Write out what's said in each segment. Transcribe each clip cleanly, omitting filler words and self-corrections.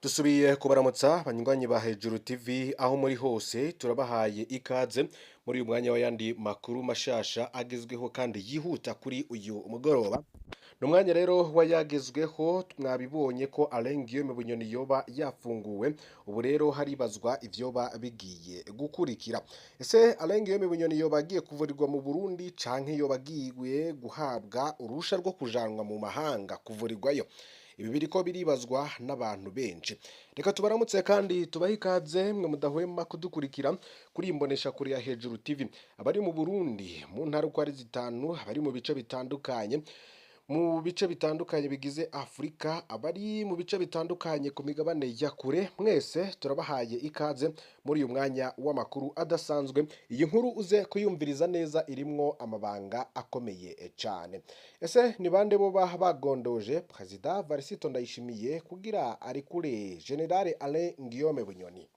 Dusubiye kubaramutsa banywanyi ba Hejuru TV aho muri hose, turabahaye ikaze muri uyu mwanya w'ayandi makuru mashasha agezweho kandi yihuta kuri uyu mugoroba. Ni umwanya rero wayagezweho. Mwabibonye ko Alain Guillaume Bunyoni yoba yafunguwe. Ubu rero haribazwa ivyoba bigiye gukurikira. Ese Alain Guillaume Bunyoni yoba agiye kuvurirwa mu Burundi canke yoba agiye guhabwa uruhusha rwo kujanwa mu mahanga kuvurirwayo? Ibi biriko biribazwa n'abantu benshi. Reka tubaramutse kandi tubahe ikaze mwe mudahwema kudukurikira kuri iyi mboneshakure ya Hejuru TV. Abari mu Burundi mu ntara uko ari zitanu, abari mu bice bitandukanye, mu bice bitandukanye bigize Afurika, abari mu bice bitandukanye ku migabane ya kure, mwese turabahaye ikaze muri uyu mwanya w'amakuru adasanzwe. Iyi nkuru uze kuyumviriza neza, irimwo amabanga akomeye cane. Ese ni bande boba bagondoje Perezida Varisito Ndayishimiye kugira arekure General Alain Guillaume Bunyoni?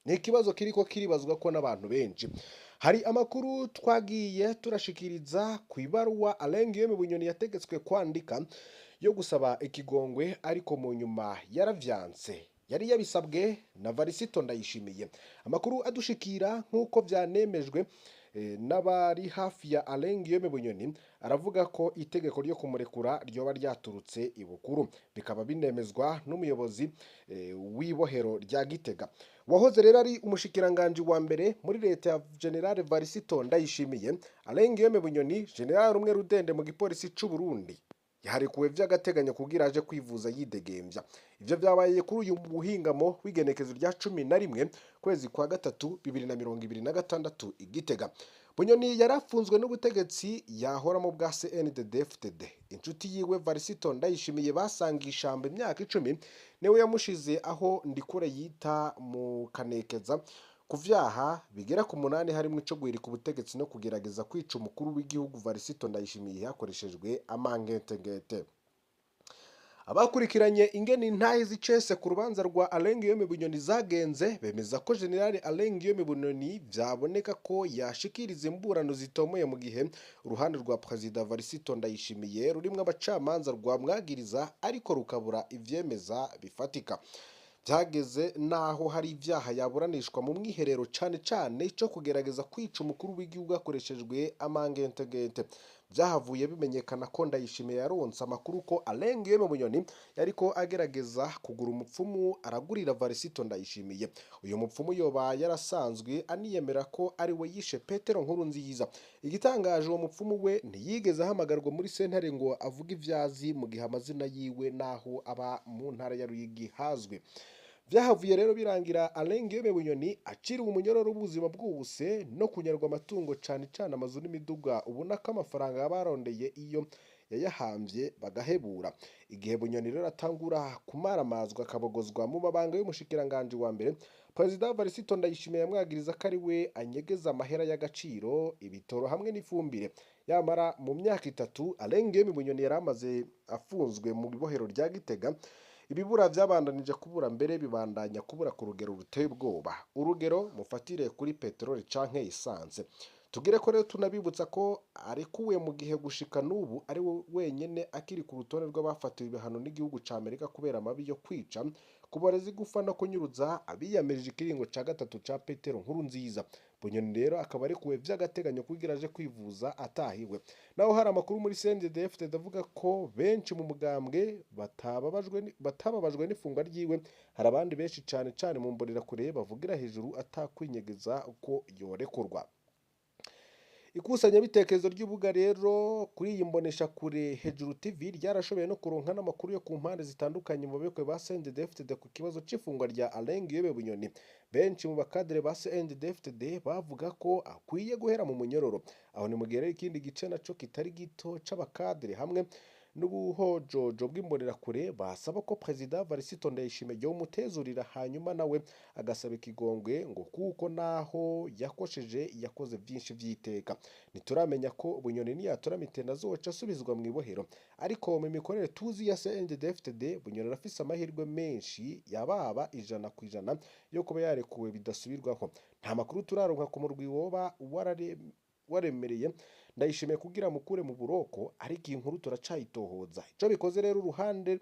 Ni ikibazo kiriko kiribazwa ko n'abantu benshi. Hari amakuru twagiye turashikiriza ku ibaruwa Alain Guillaume Bunyoni yategetswe kwandika yo gusaba ikigongwe, ariko mu nyuma yaravyanse. Yari yabisabwe na Varisito Ndayishimiye. Amakuru adushikira, nk'uko vyanemejwe n'abari hafi ya Alain Guillaume Bunyoni, aravuga ko itegeko ryo kumurekura ryoba ryaturutse ibukuru, bikaba binemezwa n'umuyobozi w'ibohero rya Gitega. Wahoze rero ari umushikiranganji wa mbere muri leta ya General Varisito Ndayishimiye, Alain Guillaume Bunyoni, General rumwe rudende mu gipolisi c'u Burundi, yaharekuwe vy'agateganyo kugira aje kwivuza yidegemvya. Ivyo vyabaye kuri uyu muhingamo w'igenekezo rya 11 kwezi kwa gatatu 2026 i Gitega. Bunyoni yarafunzwe n'ubutegetsi yahoramo bwa CNDD-FDD. Inshuti yiwe Varisito Ndayishimiye basanga ishamba imyaka 10 niwe yamushize aho Ndikure yita mu Kanekeza ku vyaha bigera ku munani, harimwo ico guhirika ubutegetsi no kugerageza kwica umukuru w'igihugu Varisito Ndayishimiye hakoreshejwe amangetengete. Abakurikiranye ingene intahe z'icese ku rubanza rwa Alain Guillaume Bunyoni zagenze bemeza ko General Alain Guillaume Bunyoni vyaboneka ko yashikiriza imburano zitomoye, mu gihe uruhande rwa Perezida Varisito Ndayishimiye rurimwo abacamanza rwamwagiriza ariko rukabura ivyemeza bifatika. Byageze naho hari ibyaha yaburanishwa mu mwiherero, cane cane ico kugerageza kwica umukuru w'igihugu hakoreshejwe amangentegente. Byahavuye bimenyekana ko Ndayishimiye yaronse amakuru ko Alain Guillaume Bunyoni yariko agerageza kugura umupfumu aragurira Varisito Ndayishimiye. Uyu mupfumu yoba yarasanzwe aniyemera ko ari we yishe Petero Nkurunziza. Igitangaje, uwo mupfumu we ntiyigeze ahamagarwa muri sentare ngo avuge ivyazi, mu gihe amazina yiwe naho aba mu ntara ya Ruyigi hazwi. Vyahavuye rero birangira Alain Guillaume Bunyoni aciriwe umunyororo w'ubuzima bwose no kunyarwa amatungo, cane cane amazu n'imiduga, ubona ko amafaranga barondeye iyo yayahamvye bagahebura. Igihe Bunyoni rero atangura kumaramazwa akabogozwa mu mabanga y'umushikiranganji wa mbere, Perezida Varisito Ndayishimiye yamwagiriza ko ari we anyegeza amahera y'agaciro, ibitoro hamwe n'ifumbire. Yamara mu myaka 3 Alain Guillaume Bunyoni yari amaze afunzwe mu ibohero rya Gitega, ibibura vyabandanije kubura, mbere bibandanya kubura ku rugero ruteye ubwoba. Urugero mufatire kuri peteroli canke essence. Tugire ko rero tunabibutsa ko arekuwe mu gihe gushika n'ubu ari we wenyene akiri ku rutonde rw'abafatiwe ibihano n'igihugu ca Amerika kubera amabi yo kwica, kuboreza igufa no kunyuruza abiyamirije ikiringo ca gatatu ca Petero Nkurunziza. Bunyoni rero akaba arekuwe vy'agateganyo kugira aje kwivuza atahiwe. Naho hari amakuru muri CNDD-FDD avuga ko benshi mu mugambwe batababajwe n'ifungwa ryiwe, hari abandi benshi cane cane mu mbonerakure bavugira hejuru atakwinyegeza uko yorekurwa. Ikusanyabitekerezo ry'ubuga rero kuri iyi mboneshakure Hejuru TV ryarashoboye no kuronka n'amakuru yo ku mpande zitandukanye mu babikwe ba CNDD-FDD ku kibazo c'ifungwa rya Alain Guillaume Bunyoni. Benshi mu bakadere ba CNDD-FDD bavuga ko akwiye guhera mu munyororo. Aho ni mu gihe rero ikindi gice naco kitari gito c'abakadere hamwe n'ubuhojojo bw'imbonerakure basaba ko Perezida Varisito Ndayishimiye yomutezurira, hanyuma nawe agasaba ikigongwe ngo kuko naho yakosheje yakoze byinshi vy'iteka. Ntituramenya ko Bunyoni niyatora mitende azoca asubizwa mu ibohero, ariko mu mikorere tuzi ya CNDD-FDD, Bunyoni arafise amahirwe menshi yababa 100% yo kuba yarekuwe bidasubirwaho. Nta makuru turaronka ku murwi woba waremereye Ndayishimiye kugira mukure mu buroko, ariko iyi nkuru turacayitohoza. Ico bikoze rero, uruhande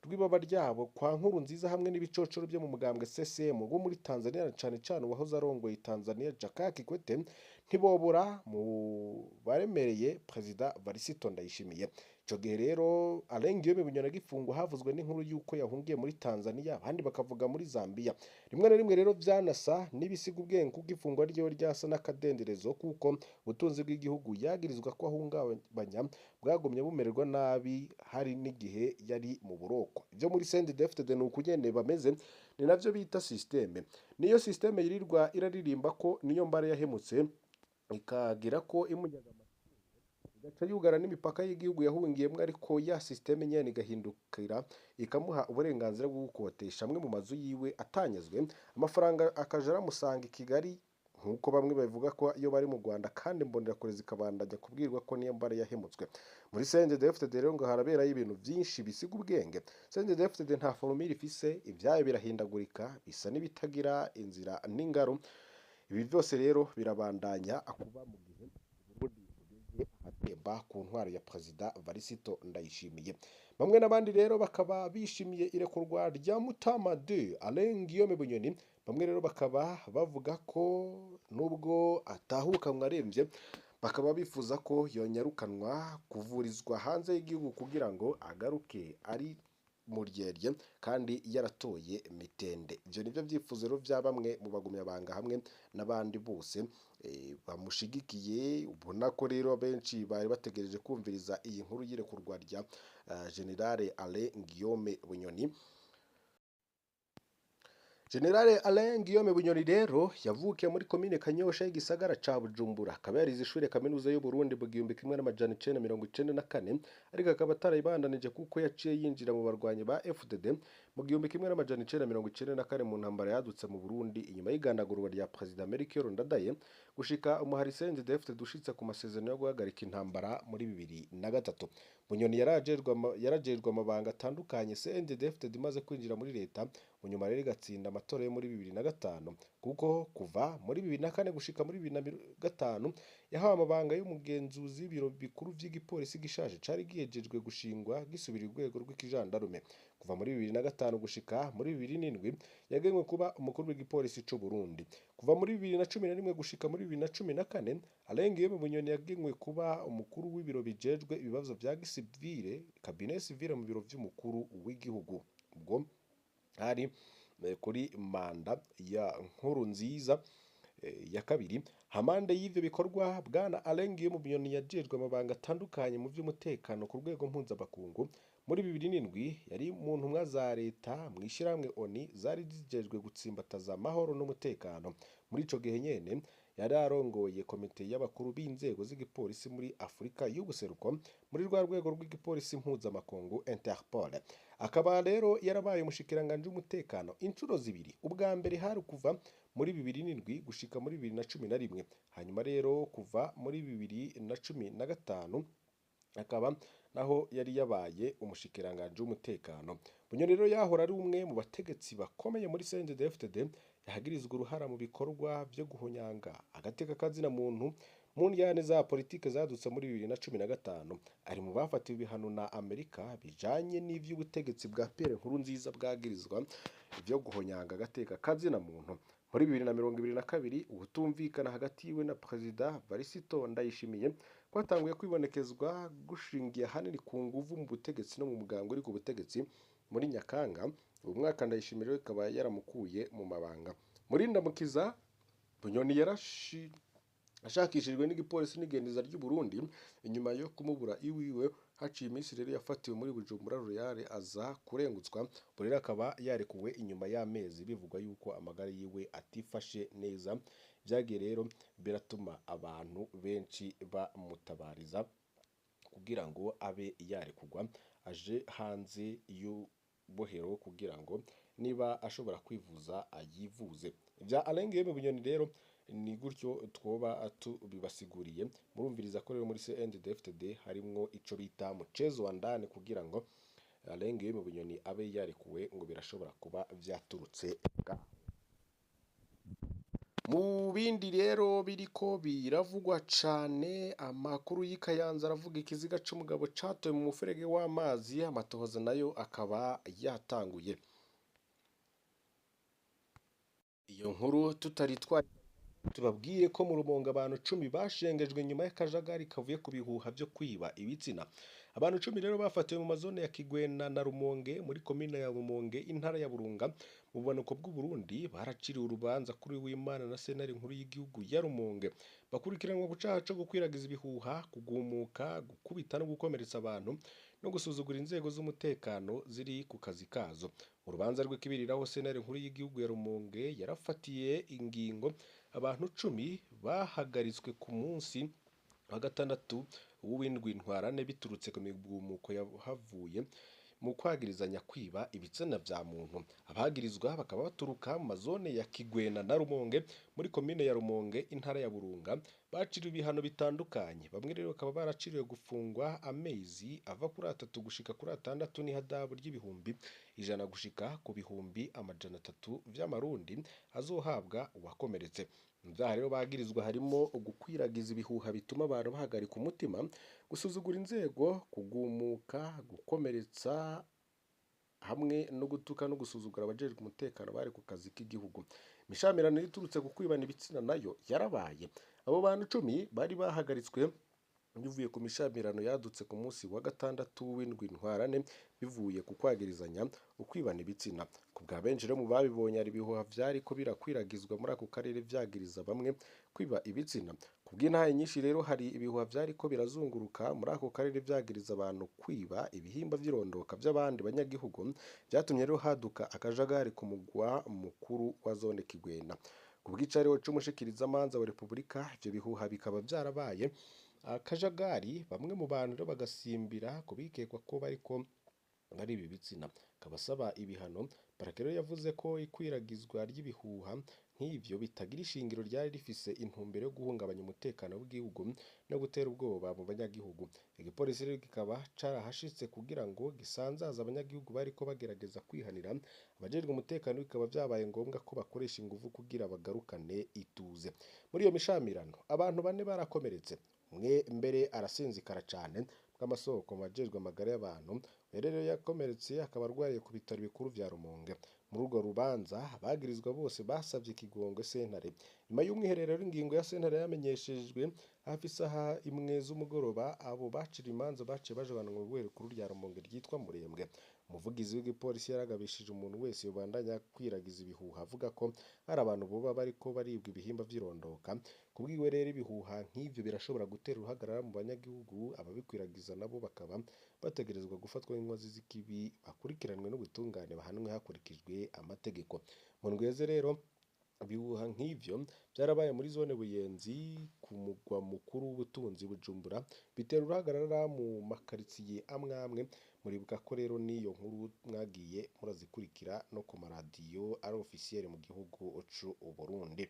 rw'ibaba ryabo kwa nkuru nziza hamwe n'ibicocoro byo mu mugambwe CCM wo muri Tanzania, na cane cane uwahoze arongoye Tanzania Jakaya Kikwete, ntibobura mu baremereye Perezida Varisito Ndayishimiye. Ico gihe rero Alain Guillaume Bunyoni agifungwa havuzwe n'inkuru y'uko yahungiye muri Tanzania, abandi bakavuga muri Zambia. Rimwe na rimwe rero vyanasa n'ibisiga ubwenge, kuko ifungwa ryiwe ryasa n'akadenderezo, kuko ubutunzi bw'igihugu yagirizwa ko ahungabanya bwagumye bumererwa nabi, hari n'igihe yari mu buroko. Ivyo muri CNDD-FDD ni uku nyene bameze, ni navyo bita système. Niyo système yirirwa iraririmba ko niyo mbare yahemutse, ikagira ko imunyaga igaca yugara n'imipaka y'igihugu yahungiyemwo, ariko ya système nyene igahindukira ikamuha uburenganzira bwo gukotesha amwe mu mazu yiwe atanyazwe, amafaranga akaja aramusanga i Kigali, nk'uko bamwe babivuga ko iyo bari mu Rwanda, kandi imbonerakure zikabandanya kubwirwa ko niyo mbare yahemutswe. Muri CNDD-FDD rero ngo haraberayo ibintu vyinshi bisiga ubwenge. CNDD-FDD nta formule ifise, ivyayo birahindagurika, bisa n'ibitagira inzira n'ingaru. Ibi vyose rero birabandanya kuba mu gihe Uburundi bugeze ahatemba ku ntwaro ya Perezida Varisito Ndayishimiye. Bamwe n'abandi rero bakaba bishimiye irekurwa rya Mutama de Alain Guillaume Bunyoni. Bamwe rero bakaba bavuga ko nubwo atahukanwa aremvye, bakaba bifuza ko yonyarukanwa kuvurizwa hanze y'igihugu kugira ngo agaruke ari muryerye kandi yaratoye mitende. Ivyo nivyo vyifuzo rero vya bamwe mu bagumyabanga hamwe n'abandi bose bamushigikiye. Ubona ko rero benshi bari bategereje kumviriza iyi nkuru y'irekurwa rya General Alain Guillaume Bunyoni. General Alain Guillaume Bunyoni rero yavukiye muri komine Kanyosha y'igisagara ca Bujumbura, akaba yarize ishure kaminuza y'u Burundi mu 1994, ariko akaba atarayibandanije kuko yaciye yinjira mu barwanyi ba FDD mu 1994 mu ntambara yadutse mu Burundi inyuma y'igandagurwa rya Perezida Melchior Ndadaye, gushika umuhari CNDD-FDD ushitse ku masezerano yo guhagarika intambara muri 2003. Bunyoni yarajejwe amabanga atandukanye CNDD-FDD imaze kwinjira muri leta, mu nyuma rero igatsinda amatora yo muri 2005, kuko kuva muri 2004 gushika muri 2005 yahawe amabanga y'umugenzuzi w'ibiro bikuru vy'igipolisi gishaje cari gihejejwe gushingwa gisubira urwego rw'ikijandarume. Kuva muri 2005 gushika muri 2007 yagenwe kuba umukuru w'igipolisi c'u Burundi. Kuva muri 2011 gushika muri 2014 Alain Guillaume Bunyoni yagenwe kuba umukuru w'ibiro bijejwe ibibazo vya gisivile, cabinet civile, mu biro vy'umukuru w'igihugu. Ubwo hari kuri manda ya Nkurunziza ya kabiri. Hamande y'ivyo bikorwa, bwana Alain Guillaume Bunyoni yajejwe amabanga atandukanye mu vy'umutekano ku rwego mpuzamakungu. Muri 2007 yari mu ntumwa za leta mw'ishirahamwe ONU zari zijejwe gutsimbataza amahoro n'umutekano. Muri ico gihe nyene yari arongoye komite y'abakuru b'inzego z'igipolisi muri Afurika y'ubuseruko muri rwa rwego rw'igipolisi mpuzamakungu Interpol. Akaba rero yarabaye umushikiranganji w'umutekano inshuro zibiri. Ubwa mbere hari kuva muri 2007 gushika muri 2011, hanyuma rero kuva muri 2015 akaba naho yari yabaye umushikiranganji w'umutekano. Bunyoni rero yahora ari umwe mu bategetsi bakomeye muri CNDD-FDD, yahagirizwa uruhara mu bikorwa vyo guhonyanga agateka kazina muntu mu ndyane za politike zadutse muri 2015. Ari mu bafatiwe ibihano na Amerika bijanye n'ivy'ubutegetsi bwa Pierre Nkurunziza bwagirizwa ivyo guhonyanga agateka kazina muntu. Muri 2022 ubutumvikana hagati yiwe na Perezida Varisito Ndayishimiye kwatanguye kwibonekezwa, gushingiye ahanini ku nguvu mu butegetsi no mu mugambwe uri ku butegetsi. Muri Nyakanga uyu mwaka Ndayishimiye rero ikaba yaramukuye mu mabanga. Muri Ndamukiza Bunyoni yarashi ashakishijwe n'igipolisi n'igendereza ry'u Burundi inyuma yo kumubura iwiwe. Haciye iminsi rero yafatiwe muri Bujumbura Royal aza kurengutswa, ubu rero akaba yarekuwe inyuma y'amezi bivugwa yuko amagara yiwe atifashe neza. Vyagiye rero biratuma abantu benshi bamutabariza kugira ngo abe yarekurwa aje hanze y'ubohero, kugira ngo niba ashobora kwivuza ayivuze. Ivya Alain Guillaume Bunyoni rero ni gutyo twoba tubibasiguriye. Murumviriza ko rero muri CNDD-FDD harimwo ico bita mchezo wa ndani kugira ngo Alain Guillaume Bunyoni abe yarekuwe, ngo birashobora kuba vyaturutse ngaho. Mu bindi rero biriko biravugwa cane, amakuru y'i Kayanza aravuga ikiziga c'umugabo catowe mu muferege w'amazi, amatohoza nayo akaba yatanguye. Iyo nkuru tutari tubabwiye ko mu Rumonge abantu 10 bashengejwe nyuma y'akajagari kavuye ku bihuha vyo kwiba ibitsina. Abantu 10 rero bafatiwe mu mazone ya Kigwena na Rumonge muri komine ya Rumonge, intara ya Burunga, mu bumanuko bw'Uburundi, baraciriwe urubanza kuri w'Imana na sentare nkuru y'igihugu ya Rumonge. Bakurikiranwa ku caha co gukwiragiza ibihuha, kugumuka, gukubita no gukomeretsa abantu no gusuzugura inzego z'umutekano ziri ku kazi kazo. Mu rubanza rw'ikibiriraho, sentare nkuru y'igihugu ya Rumonge yarafatiye ingingo abantu 10 bahagaritswe ku munsi wa gatandatu w'uwindwi Ntwarante biturutse ku migumuko yahavuye mu kwagirizanya kwiba ibitsina vya muntu. Abagirizwa bakaba baturuka mu mazone ya Kigwena na Rumonge muri komine ya Rumonge, intara ya Burunga, baciriwe ibihano bitandukanye. Bamwe rero bakaba baraciriwe gufungwa amezi ava kuri 3 gushika kuri 6 n'ihadabu ry'ibihumbi 100 gushika ku 300,000 vy'amarundi azohabwa uwakomeretse. Mu vyaha rero bagirizwa harimo gukwiragiza ibihuha bituma abantu bahagarika umutima, gusuzugura inzego, kugumuka, gukomeretsa hamwe no gutuka no gusuzugura abajejwe umutekano bari ku kazi k'igihugu. Imishamirano iturutse ku kwibana ibitsina nayo yarabaye. Abo bantu 10 bari bahagaritswe bivuye ku mishamirano yadutse ku munsi wa gatandatu w'indwi Ntwarante bivuye ku kwagirizanya ukwibana ibitsina. Ku bwa benshi rero mu babibonye, hari ibihuha vyariko birakwiragizwa muri ako karere vyagiriza bamwe kwiba ibitsina. Ku bw'intahe nyinshi rero hari ibihuha vyariko birazunguruka muri ako karere vyagiriza abantu kwiba ibihimba vy'irondoka vy'abandi banyagihugu, vyatumye rero haduka akajagari ku mugwa mukuru wa zone Kigwena. Ku bw'icariho c'umushikirizamanza wa Repubulika, ivyo bihuha bikaba vyarabaye akajagari, bamwe mu bantu rero bagasimbira ku bikekwa ko bariko bariba ibitsina, akaba ibihano. Parake rero yavuze ko ikwiragizwa ry'ibihuha nk'ivyo bitagira ishingiro ryari rifise intumbero yo guhungabanya umutekano w'igihugu no gutera ubwoba mu banyagihugu. Igipolisi rero kikaba carahashitse kugira ngo gisanzaze abanyagihugu bariko bagerageza kwihanira. Abajejwe umutekano bikaba vyabaye ngombwa ko bakoresha inguvu kugira bagarukane ituze. Muri iyo mishamirano abantu 4 barakomeretse, umwe mbere arasinzikara cane bw'amasoko mu bajejwe amagara y'abantu. Uyu rero yakomeretse akaba arwariye ku bitaro bikuru vya Rumonge. Muri urwo rubanza abagirizwa bose basavye ikigongwe sentare. Nyuma y'umwiherero w'ingingo ya sentare yamenyeshejwe hafi isaha 1 z'umugoroba, abo bacira imanza baciye bajanwa mu ibohero rikuru rya Rumonge ryitwa Murembwe. Umuvugizi w'igipolisi yaragabishije umuntu wese yobandanya kwiragiza ibihuha, avuga ko hari abantu boba bariko baribwa ibihimba vy'irondoka. Kubwiwe rero ibihuha nk'ivyo birashobora gutera uruhagarara mu banyagihugu, ababikwiragiza nabo bakaba bategerezwa gufatwa nk'inkozi z'ikibi, bakurikiranwe n'ubutungane, bahanwe hakurikijwe amategeko. Mu ndwi rero ibihuha nk'ivyo vyarabaye muri zone Buyenzi ku mugwa mukuru w'ubutunzi Bujumbura, bitera uruhagarara mu makaritsiye amwe amwe. Muribuka ko rero n'iyo nkuru mwagiye murazikurikira no ku maradiyo ari ofisiyeri mu gihugu c'u Burundi.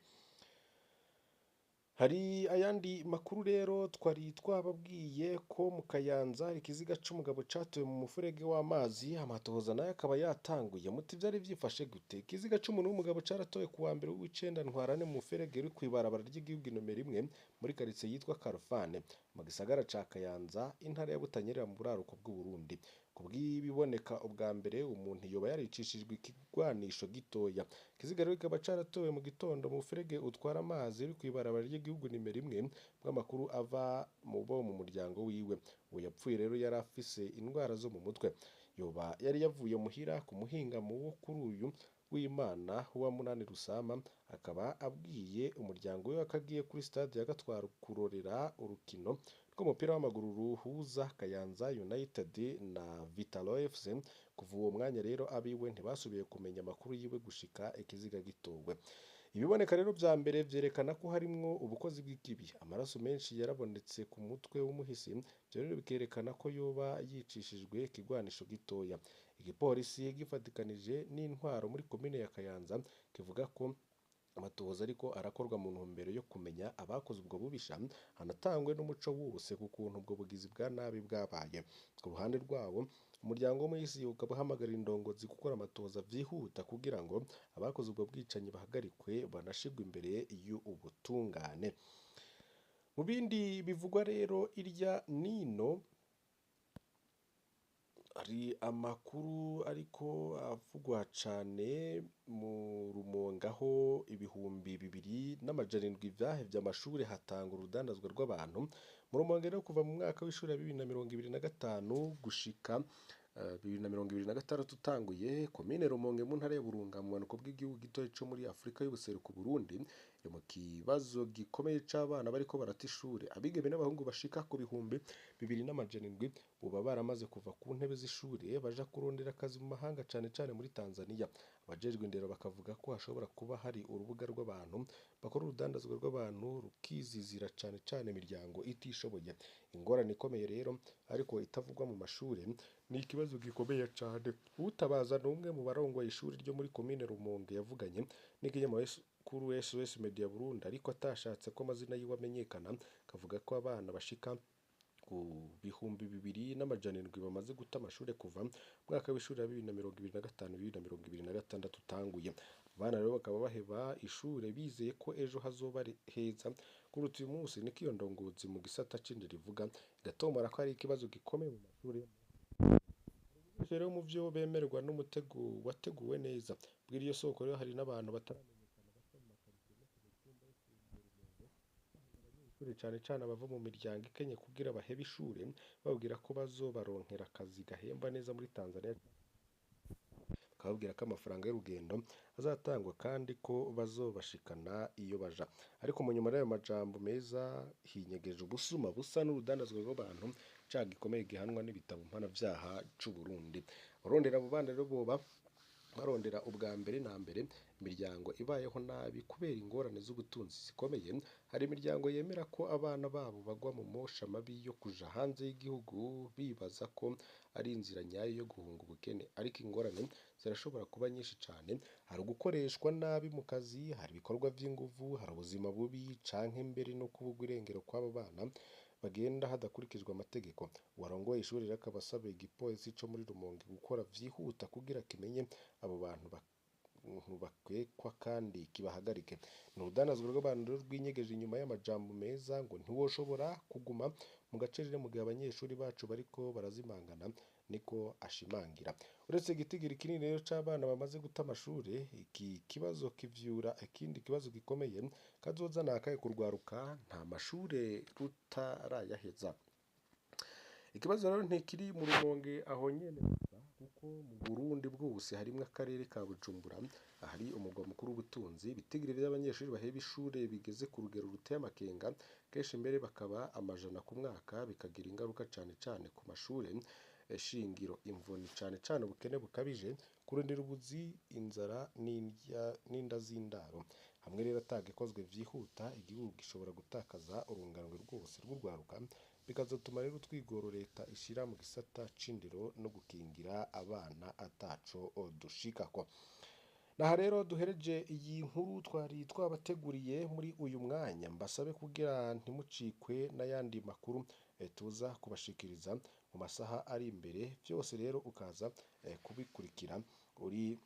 Hari ayandi makuru rero twari twababwiye ko mu Kayanza hari ikiziga c'umugabo catowe mu mufurege w'amazi, amatohoza nayo akaba yatanguye. Muti vyari vyifashe gute? Ikiziga c'umuntu w'umugabo caratowe ku wa mbere w'icenda Ntwarante mu muferege uri kw'ibarabara ry'igihugu inomero 1 muri karitsiye yitwa Karofane mu gisagara ca Kayanza, intara ya Butanyerera mu buraruko bw'Uburundi. Ku bw'ibiboneka ubwa mbere, umuntu yoba yaricishijwe ikigwanisho gitoya. Ikiziga rero kikaba caratowe mu gitondo mu muferege utwara amazi uri kw'ibarabara ry'igihugu nimero 1, bw'amakuru ava mu bo mu muryango wiwe. Uwo yapfuye rero yari afise indwara zo mu mutwe. Yoba yari yavuye muhira ku muhingamo wo kuri uyu w'Imana wa 8 Rusama, akaba abwiye umuryango wiwe ko agiye kuri stade ya Gatwaro kurorera urukino rw'umupira w'amaguru ruhuza Kayanza United na Vitalo FC. Kuva uwo mwanya rero abiwe ntibasubiye kumenya amakuru yiwe gushika ikiziga gitowe. Ibiboneka rero vya mbere vyerekana ko harimwo ubukozi bw'ikibi. Amaraso menshi yarabonetse ku mutwe w'umuhisi, ivyo rero bikerekana ko yoba yicishijwe ikigwanisho gitoya. Igipolisi gifatikanije n'intwaro muri komine ya Kayanza kivuga ko Amatohoza ariko arakorwa mu ntumbero yo kumenya abakoze ubwo bubisha, hanatangwe n'umuco wose ku kuntu ubwo bugizi bwa nabi bwabaye. Ku ruhande rwabo, umuryango wo mw'isi ukaba uhamagarira indongozi gukora amatohoza vyihuta kugira ngo abakoze ubwo bwicanyi bahagarikwe banashirwe imbere y'ubutungane. Mu bindi bivugwa rero irya nino, hari amakuru ariko avugwa cane mu Rumonge aho 2700 vyahevye amashure hatanga urudandazwa rw'abantu. Mu Rumonge rero kuva mu mwaka w'ishure wa 2025 gushika 2026 utanguye, komine Rumonge mu ntara ya Burunga mu bumanuko bw'igihugu gitoyi co muri Afrika y'ubuseruko Burundi, iri mu kibazo gikomeye c'abana bariko barata ishure. Abigeme n'abahungu bashika ku 2700 boba baramaze kuva ku ntebe z'ishure baja kurondera akazi mu mahanga cane cane muri Tanzania. Abajejwe indero bakavuga ko hashobora kuba hari urubuga rw'abantu bakora urudandazwa rw'abantu rukizizira cane cane imiryango itishoboye. Ingorane ikomeye rero ariko itavugwa mu mashure ni ikibazo gikomeye cane. Uwutabaza ni umwe mu barongoye ishuri ryo muri komine Rumonge yavuganye n'ikinyamakuru SOS Media Burundi, ariko atashatse ko amazina yiwe amenyekana, akavuga ko abana bashika ku 2700 bamaze guta amashure kuva mu mwaka w'ishure wa 2025 2026 utanguye. Abana rero bakaba baheba ishure bizeye ko ejo hazoba ari heza kuruta uyu munsi, niko iyo ndongozi mu gisata c'indero ivuga, igatomora ko hari ikibazo gikomeye mu mashure. Rero mu vyo bemerwa n'umutego wateguwe neza bw'iryo soko rero hari n'abantu bataramenyekana baca mu makaritsiye no ku mitumba yo mu Rumonge, abanyeshure cane cane abava mu miryango ikenye kugira bahebe ishure, bababwira ko bazobaronkera akazi gahemba neza muri Tanzania, bakababwira ko amafaranga y'urugendo azatangwa kandi ko bazobashikana iyo baja. Ariko mu nyuma y'ayo majambo meza hinyegeje ubusuma busa n'urudandazwa rw'abantu, icaha gikomeye gihanwa n'ibitabo mpanavyaha c'Uburundi. Abarondera abo bana rero boba barondera ubwa mbere na mbere imiryango ibayeho nabi kubera ingorane z'ubutunzi zikomeye. Hari imiryango yemera ko abana babo bagwa mu mosha mabi yo kuja hanze y'igihugu bibaza ko ari inzira nyayo yo guhunga ubukene, ariko ingorane zirashobora kuba nyinshi cane. Hari ugukoreshwa nabi mu kazi, hari ibikorwa vy'inguvu, hari ubuzima bubi canke mbere no kubugwa irengero kw'abo bana bagenda hadakurikijwe amategeko. Uwarongoye ishuri rero akaba asaba igipolisi co muri Rumonge gukora vyihuta kugira kimenye abo bantu bakekwa kandi kibahagarike. Ni urudandazwa rw'abantu rero rwinyegeje inyuma y'amajambo meza ngo ntiwoshobora kuguma mu gacerere mu gihe abanyeshuri bacu bariko barazimangana, niko ashimangira. Uretse igitigiri kinini rero c'abana bamaze guta amashure, iki kibazo kivyura ikindi kibazo gikomeye: kazoza ni akahe kurwaruka nta mashure rutarayaheza? Ikibazo rero ntikiri mu Rumonge aho nyene gusa, kuko mu Burundi bwose harimwo akarere ka Bujumbura ahari umugwa mukuru w'ubutunzi. Ibitigiri vy'abanyeshuri baheba ishure bigeze ku rugero ruteye amakenga, kenshi mbere bakaba amajana ku mwaka, bikagira ingaruka cane cane ku mashure shingiro. Imvoni cane cane ubukene bukabije, kurondera ubuzi, inzara n'inda z'indaro. Hamwe rero atagikozwe vyihuta, igihugu gishobora gutakaza urunganwe rwose rw'urwaruka, bikazotuma rero utwigoro leta ishira mu gisata c'indero no gukingira abana ataco dushikako. Naha rero duhereje iyi nkuru twari twabateguriye muri uyu mwanya, mbasabe kugira ntimucikwe n'ayandi makuru tuza kubashikiriza mu masaha ari imbere. Vyose rero ukaza kubikurikira uri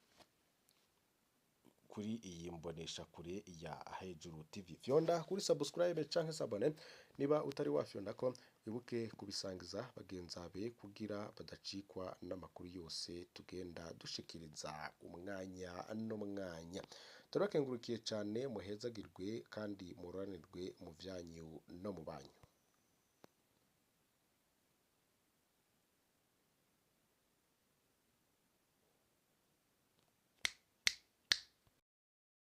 kuri iyi mboneshakure ya Hejuru TV. Fyonda kuri subscribe canke s'abonner niba utari wafyondako, wibuke kubisangiza bagenzi kugira badacikwa n'amakuru yose tugenda dushikiriza umwanya n'umwanya. Turabakengurukiye cane, muhezagirwe kandi muroranirwe mu vyanyu no mu banyu.